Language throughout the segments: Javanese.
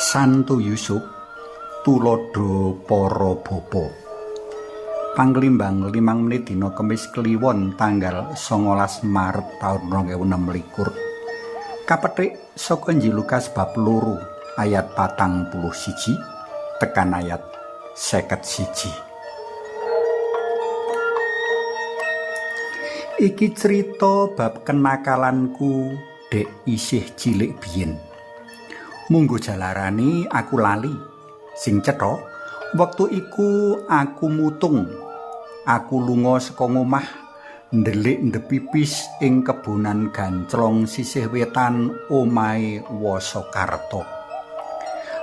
Santo Yusuf tulodo para bapa. Panglimbang 5 menit dina Kemis Kliwon tanggal 19 Maret taun 2026. Kapethik saka Injil Lukas bab 2 ayat 41 tekan ayat 51. Iki crita bab kenakalanku dek isih cilik biyen. Munggo jalarane aku lali. Sing cetha, wektu iku aku mutung. Aku lunga saka ngomah, ndelik ndepipis ing kebonan ganclong sisih wetan omahe Wasakarta.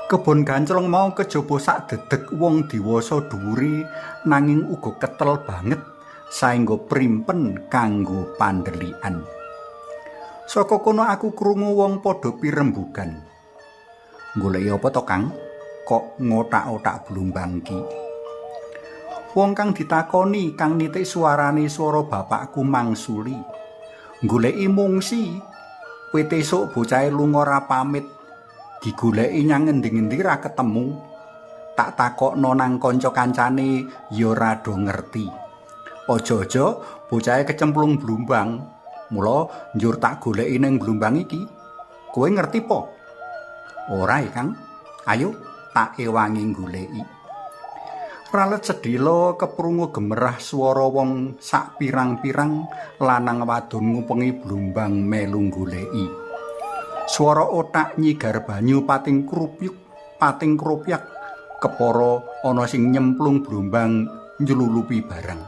Kebon ganclong mau kejaba sak dedeg wong diwasa dhuwure nanging uga ketel banget saengga primpen kanggo pandelikan. Saka kono aku krungu wong padha pirembugan. Goleki apa to, Kang? Kok ngotak-otak blumbang ki? Wong kang ditakoni kang nitik suarane swara bapakku mangsuli. Goleki mungsi. Wit esuk bocahe lunga ora pamit. Digoleki nyang ngendi-ngendi ra ketemu. Tak takokno nang kanca-kancane ya ora do ngerti. Aja-aja bocahe kecemplung blumbang. Mula njur tak goleki ning blumbang iki. Kowe ngerti po? Ora, Kang. Ayo tak ewangi goleki. Ralet sedhela keprungu gemerah swara wong sak pirang-pirang lanang wadon ngupengi blumbang melu goleki. Swara otak nyigar banyu pating krupyuk, pating kropyak kepara ana sing nyemplung blumbang njlulupi barang.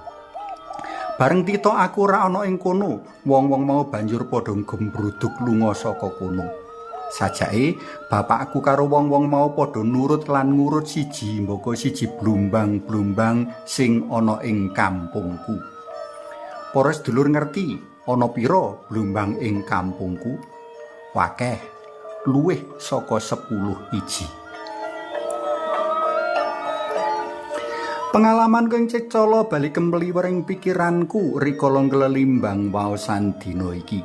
Bareng tito aku ora ana ing kono, wong-wong mau banjur padha gembruduk lunga saka kono. Sajake bapakku karo wong-wong mau padha nurut lan ngurut siji mbaka siji blumbang-blumbang sing ana ing kampungku. Para sedulur ngerti ana pira blumbang ing kampungku? Wakeh, luwih saka 10 iji. Pengalaman kang cecala bali kemliwer ing pikiranku rikala nglelimbang waosan dina iki.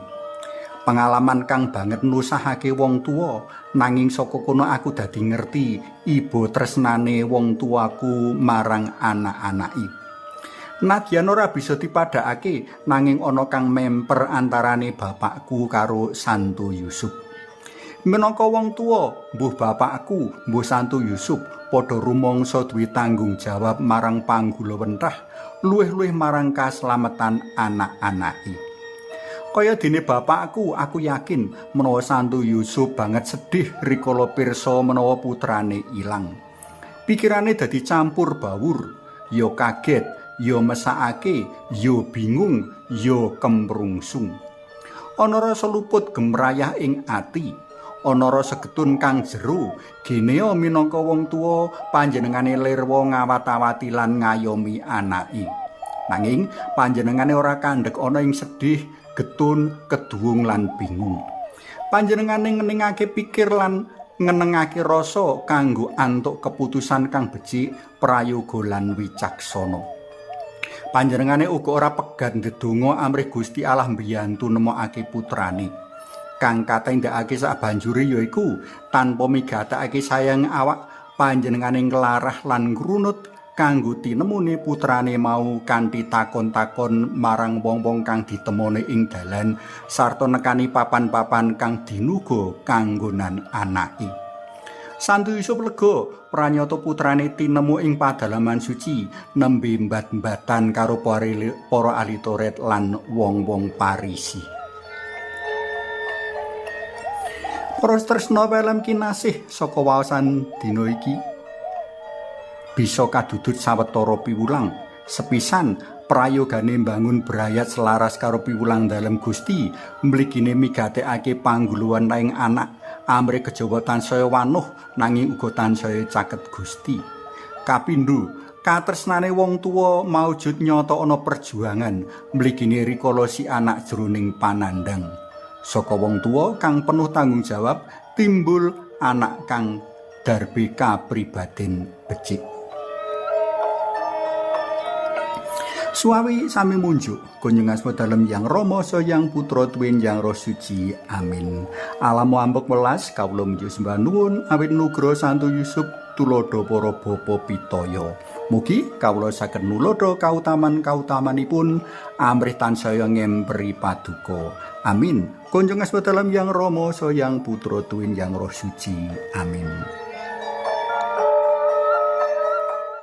Pengalaman kang banget nusahake wong tuwa, nanging saka kono aku dadi ngerti iba tresnane wong tuaku marang anak-anake. Nadyan ora bisa dipadhakake, nanging ana kang memper antarane bapakku karo Santo Yusuf. Minangka wong tuwa, mbuh bapakku, mbuh Santo Yusuf padha rumangsa duwe tanggung jawab marang panggulawentah, luwih-luwih marang kaslametan anak-anake. Kaya dene bapakku, aku yakin menawa Santo Yusuf banget sedih rikala pirsa menawa putrane ilang. Pikirane dadi campur bawur, ya kaget, ya mesakake, ya bingung, ya kemrungsung. Ana rasa luput gemrayah ing ati, ana rasa getun kang jero, genea minangka wong tuwa panjenengane lirwa ngawat-awati lan ngayomi anake. Nanging panjenengane ora kandhek ana ing sedih, getun, keduwung lan bingung. Panjenengane ngeningake pikir lan ngenengake rasa kanggo antuk keputusan kang becik, prayoga lan wicaksana. Panjenengane uga ora pegat ndedonga amrih Gusti Allah mbiyantu nemokake putrane. Kang katindakake sabanjure yaiku tanpa migatekake sayang awak, panjenengane nglarah lan ngrunut kanggo tinemune putrane mau kanthi takon-takon marang wong-wong kang ditemone ing dalan sarta nekani papan-papan kang dinuga kanggonan anake. Santo Yusuf lega pranyata putrane tinemu ing padalaman suci nembe mbat-mbatan karo para ahli Taurat lan wong-wong Parisi. Para tresna pelem kinasih saka waosan dina iki bisa kadudut sawetara piwulang. Sepisan, prayogane mbangun brayat selaras karo piwulang dalem Gusti, mligine migatekake pangguluwan ing anak amrih kejawa tansaya wanuh nanging uga tansaya caket Gusti. Kapindho, katresnane wong tuwa maujud nyata ana perjuangan mligine rikala si anak jroning panandhang. Saka wong tuwa kang penuh tanggung jawab timbul anak kang darbe kapribaden becik. Suawi sami munjuk kunjung asma dalem Yang Rama saha Yang Putra tuwin Yang Roh Suci. Amin. Alamu ambek welas kawula muji sembah nuwun awit nugroho Santo Yusuf tuladha para bapa pitaya. Mugi kawula saged nuladha kautaman-kautamanipun amrih tansaya ngemperi paduka. Amin. Kunjung asma dalem Yang Rama saha Yang Putra tuwin Yang Roh Suci. Amin.